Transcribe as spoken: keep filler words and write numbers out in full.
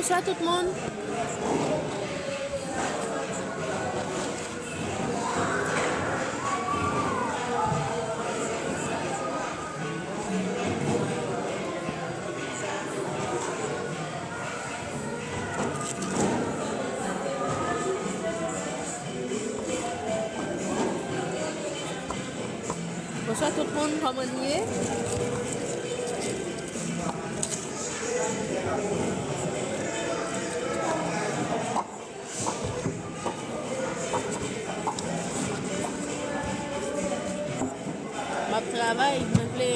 Bonswa tout moun. Bonswa tout moun, kòman n ye? M ap travay, mwen vle